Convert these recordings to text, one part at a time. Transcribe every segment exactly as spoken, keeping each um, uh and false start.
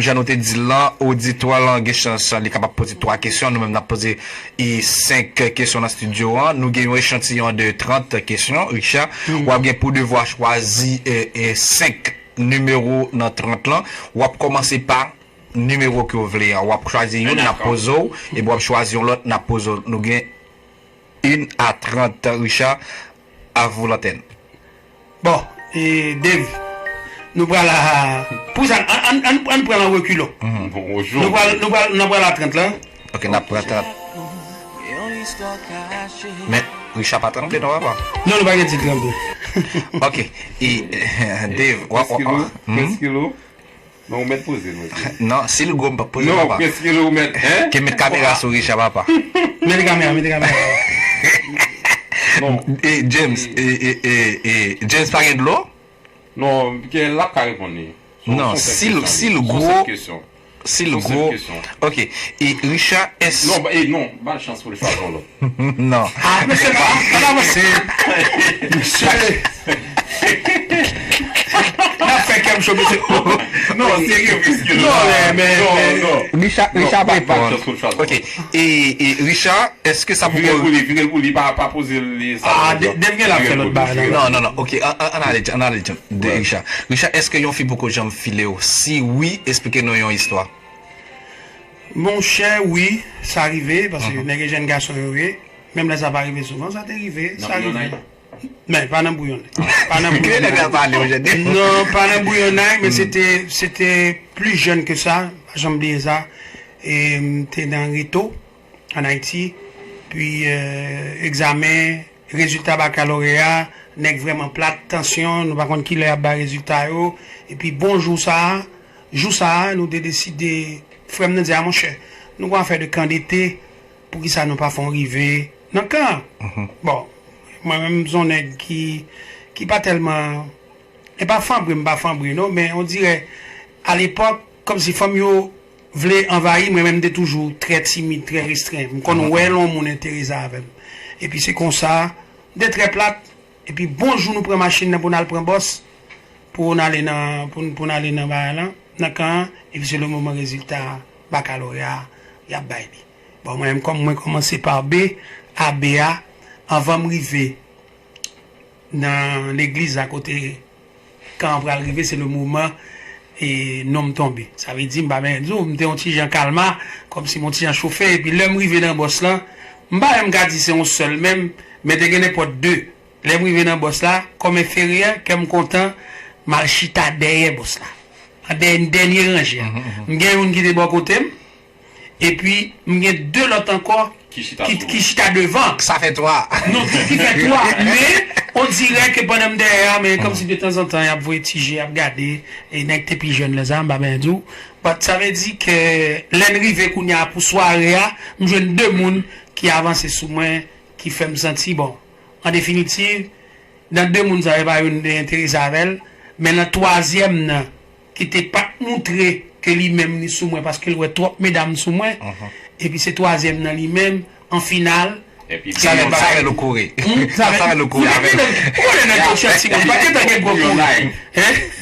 Jan nou te di l lan, oditwa lan gen chans li kapab poze twa kesyon. Nou menm n ap poze e senk kesyon nan estidyo an. Nou gen yon echantiyon de trant kesyon. Richard, w ap gen pou devwa chwazi e, e senk nimewo nan trant lan. W ap kòmanse pa nimewo ke w vle an. W ap chwazi youn, n ap poze w, epi w ap chwazi yon lòt, n ap poze w. Nou gen youn a trant. Richard, à vous l'antenne. Bon, e Dave, nou pral a. Pou sa, ann, ann, ann, ann pran l an rekilon. Nou pral, nou pral, nou pral a trant lan. Ok, n ap pran trant. Men, Richard pa tranble non, papa. Non, nou pa gen ti tranble. Ok, e, Dave, w ap. Prens kilo, prens kilo. Non, ou mèt poze l, mesye. Non, si l gwo, m p ap poze l, papa. Non, prens kilo, ou mèt, hein? Ke met kamera sou Richard, papa. Mete kamera, mete kamera. Non. E, James, e, e, e, e, James pa gen dlo? Non, ke l ap ka reponn li. Non, si l, si l gwo. Si l gwo. Ok. E Richard, èske. Non, ba, e, non, ba l chans pou l chwazi yon lòt. Non. Ah, mesye, pa, pa avanse. Mesye. N ap fè kè m cho, mesye. Non, serye, mesye. Non, men, men, men. Richard, Richard pa reponn. Ok. E, e Richard, èske sa pou. Vire l pou li, vire l pou li, pa, pa poze l sa. Ah, Dave gen l ap fè lòt bagay la. Non, non, non. Ok, ann ale, ann ale, Richard. Richard, èske yon fi poko janm file w? Si wi, esplike nou yon istwa. Monchè, wi, sa rive, paske nèg e jèn gason yo ye. Menm lè sa pa rive souvan, sa te rive, sa rive. Men, pa nan bouyonnay. Pa nan bouyonnay. Non, pa nan bouyonnay, men se te, se te pli jèn ke sa, m pa janm bliye sa. E m te nan reto, ann Ayiti, pi, e, egzamen, rezilta bakaloreya, nèg vrèman plat, tansyon, nou pa konn kilè y ap bay rezilta yo. Epi bon jou sa a, jou sa a, nou te deside, frè m nan di, a monchè, nou gon afè de kan dete, poukisa nou pa fè yon rive nan kan an? Bon, mwen menm m se yon nèg ki, ki pa tèlman, e pa fanbre, m pa fanbre non, men on dirè, alepòk, kòmsi fanm yo vle anvayi, mwen menm m te toujou trè timid, trè restren. M konn wè lè yon moun enterese avè m. Epi se konsa, m te trè plat, epi bon jou nou pran machin nan pou n al pran bòs, pou n ale nan, pou n, pou n ale nan bagay lan, nan kan an, epi se le moman rezilta bakaloreya a, y ap bay li. Bon, mwen menm, kòm mwen kòmanse pa B, a B a, anvan m rive nan legliz la kote kan an pral rive, se le moman e non m tonbe. Sa vle di, m pa benyen di w, m te yon ti jan kalma, kòmsi m yon ti jan chofe, epi lè m rive nan bòs lan, m pa menm ka di se yon sèl menm, men te gen nenpòt de. Lè m rive nan bòs la, kòm enferyè, kè m kontan, m al chita dèyè bòs la. An dèyè, dènye ranje a. M gen youn ki te bò kote m, epi m gen de lòt ankò ki chita devan. Sa fè twa. Non, ki fè twa. Men, on dirè ke pandan m dèyè a, men kòmsi detanzantan, y ap voye ti je, y ap gade, e nèg te pi jèn lè sa, m pa benyen di w. But sa vle di ke lè n rive kounye a pou sware a, m jwenn de moun ki avanse sou mwen, ki fè m santi, bon, an definitiv, nan de moun sa yo, pa youn te enterese avè l, men nan twazyèm nan, ki te pa t moutre ke li menm li sou mwen, paske l wè twòp medam sou mwen, epi se twazyèm nan li menm, an final, sa fè l kouri. Sa fè l kouri avè l. Ou konnen nèg yo chèf timoun, pa gentan gen gwo kouri.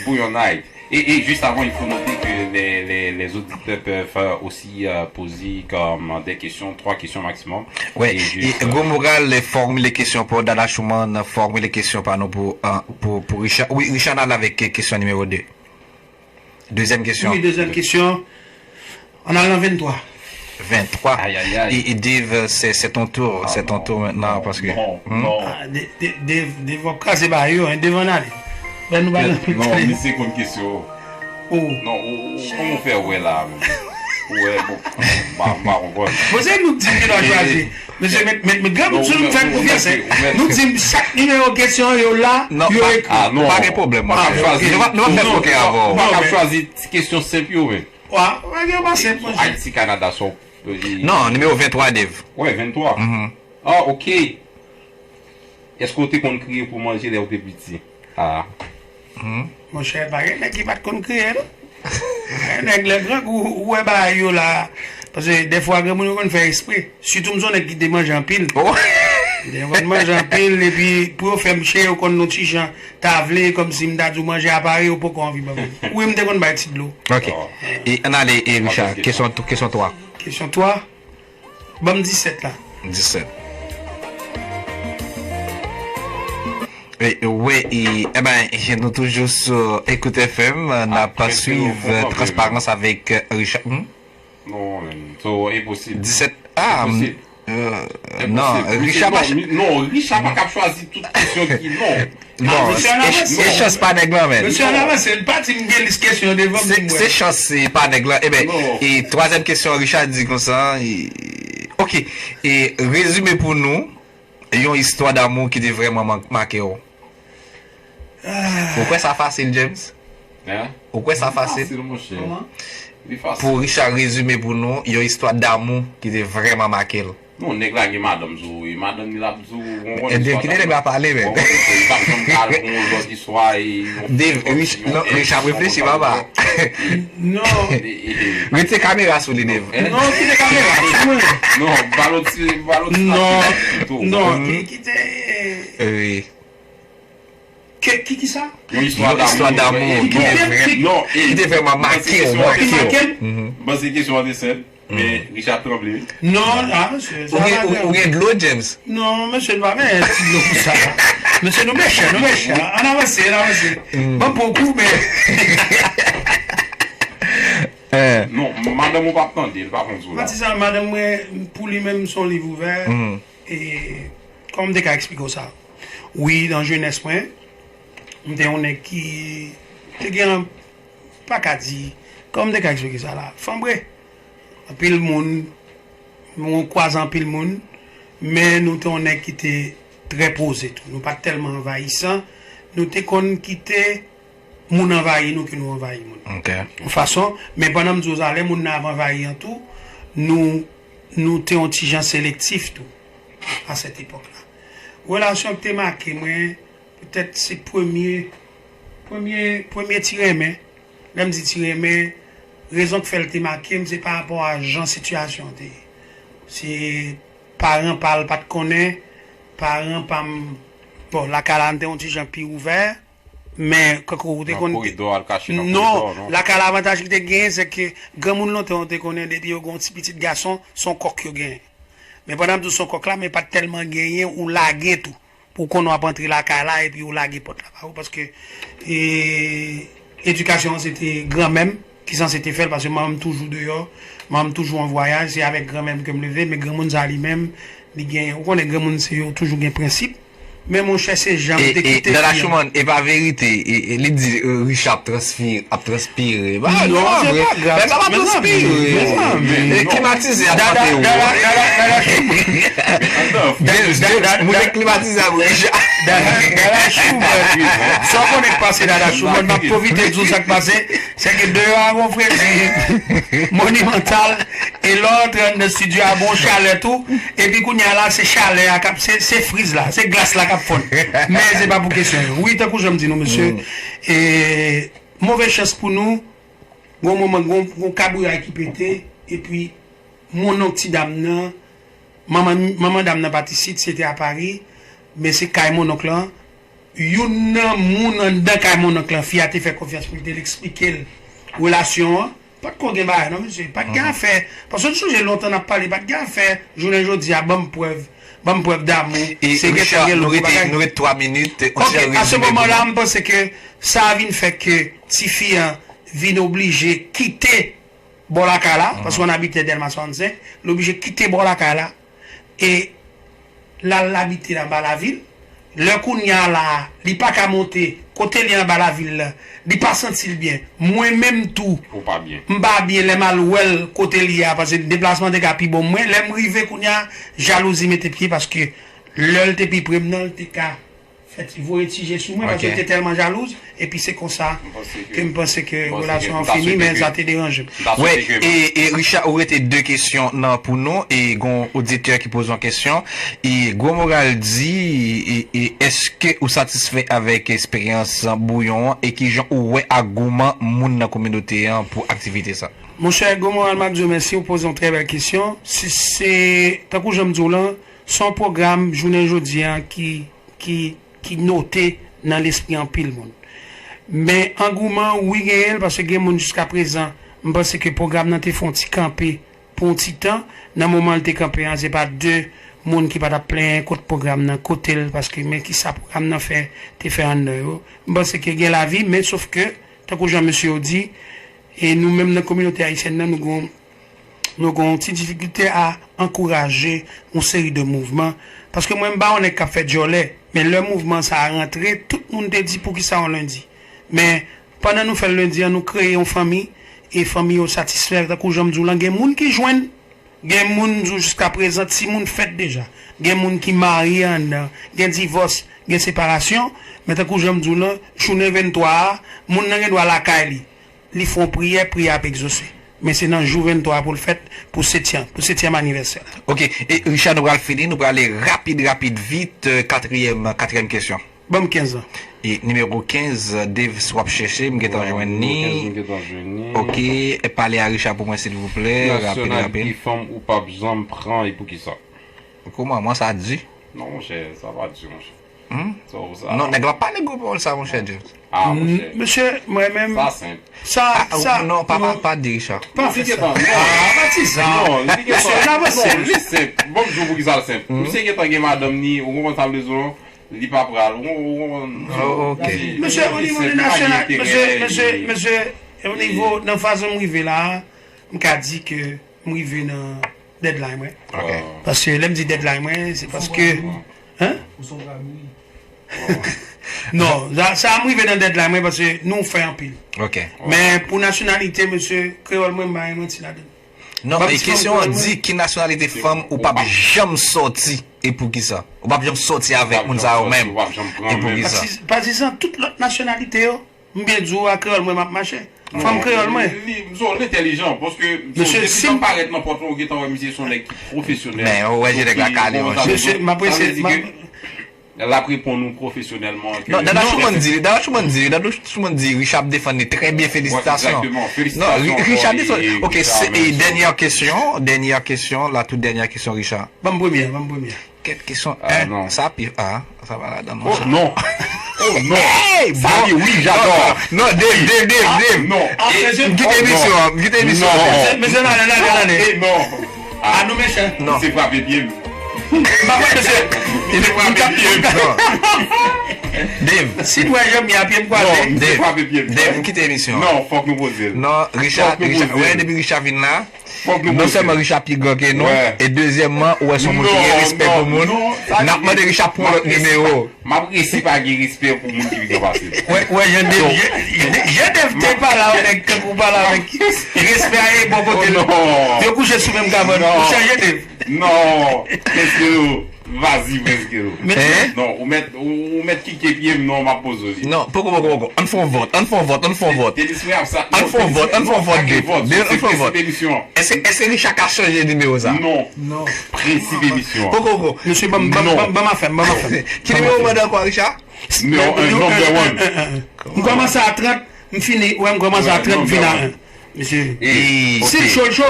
Bouyon night. Et, et juste avant, il faut noter que les, les, les auditeurs peuvent euh, aussi euh, poser comme des questions, trois questions maximum. Wi, e gwo moral, fòmile kesyon pou Dada Chouman, fòmile kesyon pa nou pou, euh, pou, pou Richard. Wi, Richard, n al avèk kesyon nimewo de. Dezyèm kesyon. Wi, dezyèm kesyon. Ann al nan venntwa. Venntwa. Ayayay. E, e Dave, c'est, c'est ton tour. Ah, c'est ton tour maintenant, parce que. Non, non. Ah, Dave, Dave, Dave w ap kraze bagay yo, hein, Dave ann ale. Lè nou pa nan. Non, misye konn kesyon. Oh. Non, ou, ou, kòman w fè wè la, menm? Ou wè, bon, m pa, m pa konprann. Bon, se nou k di m ki dwa chwazi. Mesye, met, met, met granmoun sou nou, fè m konfyans, hein. Nou di m chak nimewo kesyon yo la, yo ekri. Ah, non. Pa gen pwoblèm. Nou p ap chwazi. Nou p ap fè koken avè w. Ou pa ka chwazi ti kesyon senp yo, men. Wa, bagay yo pa senp, monchè. Ayiti, Kanada, sa w vle di. Non, nimewo venntwa, Dave. Wi, venntwa. Ah, ok. Èske w te konn kriye pou manje lè w te piti? Ah. Monchè, pa gen nèg ki pa t konn kriye, non. Nèg, lè grangou, ou wè bagay yo la. Paske dèfwa, granmoun yo konn fè espre. Sitou m se yon nèg ki te manje anpil. Yo konn manje anpil, epi pou yo fè m chè, yo konn yon ti jan ta vle, kòmsi m ta di w manje a pare, yo poko anvi ban m. Wi, m te konn bay ti dlo. Ok. E ann ale, e Richard, kesyon, kesyon twa. Kesyon twa? Ban m disèt la. Disèt. E, wi, e, e ben, nou toujou sou Écoute F M, n ap swiv Transparans avèk Richard. Hmm? Non, man. So, enposib. Disèt. Ah, enposib. Euh, non, enposib. Richard pa, non, Richard pa kap chwazi tout kesyon ki, non. Non, e chans pa nèg lan, men. Mesye an avanse, l pa di m gen lis kesyon devan m. Se chans, se pa nèg lan. Eben, e twazyèm kesyon, Richard di konsa, e, ok, e rezime pou nou yon istwa damou ki te vrèman make w. Ou kwè sa fasil, James? Hein? Ou kwè sa fasil? Fasil, monchè. Kòman? Li fasil. Pou Richard rezime pou nou yon istwa damou ki te vrèman make l. Non, nèg la gen madanm sou, e madanm li l ap di w, ou konn istwa damou. Dave, kite nèg la pale, men. Ou konn, li p ap janm ka al pou yon lòt istwa, e yon Dave, Rich-, non, Richard ap reflechi, papa. Non. Rete kamera sou li, Dave. Non, kite kamera sou mwen. Non, ba l yon ti, ba l yon ti non, non, ki, kite. Wi. Ke, ki, ki sa? Yon istwa damou ki te vrè-, ki te vrèman make w, make w. Ki make m? Mwen se kesyon an te senp, men Richard tranble. Non, a, mesye, sa pa grave. Ou gen dlo, James? Non, mesye, nou pa bezwen ti dlo pou sa. Mesye, nou mechan, nou mechan. Ann avanse, ann avanse. Ban m pran kou, men. Non, madanm ou p ap tande, li pa konn di w la. Pati sa, madanm mwen, pou li menm, se yon liv ouvè. E kòman m te ka eksplike w sa? Wi, nan jenès mwen, m te yon nèg ki te gen, pa ka di, kòman m te ka eksplike sa la? Fanbre, anpil moun, mwen kwaze anpil moun, men nou te yon nèg ki te trè poze tou. Nou pa t tèlman anvayisan, nou te konn kite moun anvayi nou ke nou anvayi moun. Ok. Yon fason, men pandan m di w sa, lè moun nan ap anvayi an tou, nou, nou te yon ti jan selektif tou, a sèt epòk la. Relasyon ki te make mwen, petèt se premye, premye, premye ti renmen. Lè m di ti renmen, rezon k fè l te make m, se pa rapò a jan sitiyasyon an te ye. Se paran pa l pa t konnen, paran pa m, bon, lakay la, n te yon ti jan pi ouvè, men, kankou ou te konn. Nan koridò, al kache nan koridò, non? Non, lakay la, avantaj ki te genyen, se ke granmoun lontan, ou te konnen, depi yo gen yon ti pitit gason, se yon kòk yo genyen. Men pandan m di w se yon kòk la, men pa t tèlman genyen, ou lage tou. Pou w konnen w ap antre lakay la, epi yo lage pòt la ba ou, paske, e, edikasyon an se te granmè m ki sanse te fè l, paske manman m toujou deyò, manman m toujou an vwayaj, se avèk granmè m ke m leve, men granmoun sa li menm, li gen, ou konnen granmoun se yo toujou gen prensip, men monchè se jan m te kite fi an. E, e, Dada Schumann, e pa verite, e, e, li di, e, Richard ap transpire, ap transpire. Non, se pa grav. Nèg la pa transpire. Mezanmi, e klimatize a tante ou. Dada, Dada, Dada, Dada Schumann. Dada, Dada, Dada Schumann. Sa w konnen k pase Dada Schumann, m ap pwofite di w sa k pase. Se ke deyò a gon fredi monimantal, e lè w antre anndan estidyo a, gon chalè tou, epi kounye a la, se chalè a k ap, se, se friz la, se glas la k ap fonn. Men se pa pou kesyon yo. Wi, tankou jan m di nou, mesye, e, move chans pou nou, gon moman, gon, gon kabwira ki pete, epi mononk ti dam nan, manman, manman dam nan pa t isit, se te a Pari, men se kay mononk lan, youn nan moun anndan kay mononk lan, fi a te fè konfyans pou l te eksplike l relasyon an, pa t ko gen bagay non, mesye, pa t gen afè, paske n sonje lontan n ap pale, pa t gen afè, jounen jodi a, ban m prèv, ban m prèv damou, se gentan gen lòt bagay. Nou ret twa minit, on ti jan rezime pou nou. Ok, a se moman la, m panse ke sa a vin fè ke tifi an vin oblije kite bò lakay la, paske n abite Dèlma swasannsenk, li oblije kite bò lakay la, e l al abite anba lavil. Lè kounye a la, li pa ka monte kote li anba lavil la, li pa santi l byen. Mwen menm tou, m pa byen lè m al wè l kote li a, paske deplasman te ka pi bon mwen. Lè m rive kounye a, jalouzi mete pye, paske lè l te pi pre m nan, l te ka fè ti, voye ti je sou mwen, paske l te tèlman jalouz, epi se konsa ke m panse ke relasyon an fini, men sa te deranje m. Wi, e, e Richard, ou rete de kesyon nan pou nou, e gon oditè ki poze yon kesyon, e Gwo Moral di, e, e èske ou satisfè avèk eksperyans Bouyon an, e kijan ou wè agouman moun nan kominote an pou aktivite sa? Monchè Gwo Moral, m ap di w mèsi, ou poze yon trè bèl kesyon. Si se, tankou jan m di w lan, Se yon pwogram jounen jodi a ki, ki, ki note nan lespri anpil moun. Men angouman, wi, genyen l, paske gen moun jiskaprezan, m panse ke pwogram nan te fè yon ti kanpe pou yon ti tan. Nan moman l te kanpe an, se pa de moun ki pa t ap plenyen kont pwogram nan kote l, paske men kisa pwogram nan fè, te fè anndan yo. M panse ke gen lavi, men sof ke, tankou jan mesye yo di, e nou menm nan kominote ayisyèn nan, nou gon, nou gon ti difikilte a ankouraje yon seri de mouvman. Paske mwen, m pa yon nèg k ap fè djòlè, men lè mouvman sa a rantre, tout moun te di poukisa yon lendi. Men, pandan nou fè l lendi an, nou kreye yon fanmi, e fanmi yo satisfè, tankou jan m di w lan, gen moun ki jwenn, gen moun, m di w, jiskaprezan, timoun fèt deja. Gen moun ki marye anndan, gen divòs, gen separasyon, men tankou jan m di w lan, jounen venntwa a, moun nan gen dwa lakay li. Li fè yon priyè, priyè ap egzose. Men se nan jou venntwa pou l fèt, pou setyèm, pou setyèm anivèsè l. Ok, e Richard, nou pral fini, nou prale rapid, rapid, vit, euh, katriyèm, katriyèm kesyon. Ban m kenz lan. E nimewo kenz, Dave, si w ap chèche, m gentan jwenn ni. Nimewo kenz, m gentan jwenn ni. Ok, e pale a Richard pou mwen, silvouplè, rapid, rapid. Nasyonalite fanm ou p ap janm pran, e poukisa? Kòman, mwen sa di? Non, monchè, sa pa di, monchè. Hmm? Sa w sa. Non, nèg la pa nèg gwo pawòl sa, monchè James. Ah, monchè. Mesye, mwen menm. Sa senp. Sa, ah, sa, non, pa, pa, non. Pa di Richard. Pa fè sa. Non, li gentan, non. Ah, pa di sa. Non, li gentan. Mesye, n avanse. Non, li senp. Bon, m di w poukisa l senp. Hmm. Misye gentan gen madanm ni, ou konprann sa m vle di w lan? Li pa pral. Ou, ou, ou, oh, ok. Mesye, o nivo de nasyonal, mesye, mesye, mesye, o nivo, nan fason m rive la a, m ka di ke m rive nan deadline mwen. Ok. Paske lè m di deadline mwen, se paske, hein? Non, sa, sa m rive nan deadline mwen paske nou fè anpil. Ok. Men pou nasyonalite, mesye, kreyòl mwen, m pa gen manti ladan l. Non, e kesyon an di ki nasyonalite fanm ou p ap janm sòti, e poukisa? Ou p ap janm sòti avèk moun sa yo menm, e poukisa? Patizan, patizan tout lòt nasyonalite yo, m byen di w, a kreyòl mwen m ap mache. Fanm kreyòl mwen. Li, li, li entèlijan, paske depi l ap parèt nan pòt lan, ou gentan wè misye se yon nèg ki pwofesyonèl. Men, ou wè, je nèg la kale, monchè. Mesye, m apresye, m ap L ap reponn ou pwofesyonèlman ke... Non, Dada Truman di, Dada Truman di, Dada Truman di, Richard ap defann li trè byen, felisitasyon. Egzakteman, felisitasyon ankò. Non, Richard defann, ok, se, e dènyè kesyon, dènyè kesyon, la tout dènyè kesyon, Richard. Ban m premye, ban m premye. Kèt kesyon, ah, non. Sa pi, ah, sa pa ladan, non. Oh, non. Oh, non. Hey, sa li, wi, j'adore. Non, non, Dave, Dave, Dave, Dave. Non. M kite emisyon an, m kite emisyon an. Mesye, mesye, n ale, n ale, n ale. Eh, non. Ah, nou mechan. Non. Misye frape pye m. M pa kwè, mesye. Misye frape pye m. Dave. Si nou wè jan m ye a pye m kwaze. Non, misye frape pye m. Dave, m kite emisyon an. Non, fòk nou poze l. Non, Richard, Richard, wè, depi Richard vin la, non sèlman Richard pi gran ke nou, e dezyèmman, ou wè se yon moun ki gen respè pou moun. N ap mande Richard pou yon lòt nimewo. M ap resi pa gen respè pou moun ki pi gran pase m. Wè, wè, jan Dave, jan Dave te pale avèk, tankou pale avèk respè a e bò kote l. Yo kouche sou menm kabann. Ou chanje Dave. Non, prenskeyo, vazi, prenskeyo. Non, ou mèt, ou, ou mèt kike pye m, non, m ap poze w li. Non, poko, poko, poko. Ann fè yon vòt, ann fè yon vòt, ann fè yon vòt. Ann fè yon vòt, ann fè yon vòt, Dave, ann fè yon vòt. Èske, èske Richard ka chanje nimewo sa? Non. Non. Prensip emisyon an. Poko, poko. Mesye, ban m, ban m, ban m, ban m afè m, ban m afè m. Ki nimewo w mande ankò, Richard? Nimewo en, number one. M kòmanse a trant, m fini, wè, m kòmanse a trant, m fini a en. Mesye. Si l cho, l cho.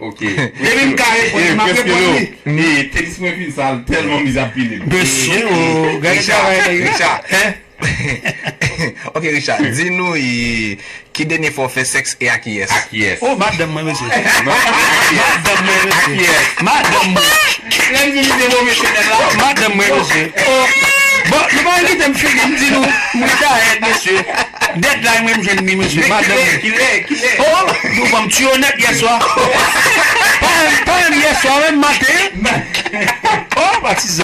Ok. Depi m ka reponn, m ap reponn li. E, tenis mwen fin sal, tèlman miz ap pile m. Mesye, o, gade travay nèg yo. Richard, Richard. Hein? Ok, Richard, di nou, e, ki dènye fwa w fè sèks e a kiyès? A kiyès? Oh, madanm mwen, mesye. Madanm mwen, mesye. Madanm mwen. Lè m di misye pwofesyonèl la, madanm mwen, mesye. Oh. Bon, nou pa kite m fini, m di nou, m retire, mesye. Deadline mwen, m jwenn li, mesye. Madanm mwen. Kilè, kilè, kilè? Oh, nou ban m tiyo nèt yèswa. Pa menm, pa menm yèswa, menm maten. Oh, patizan.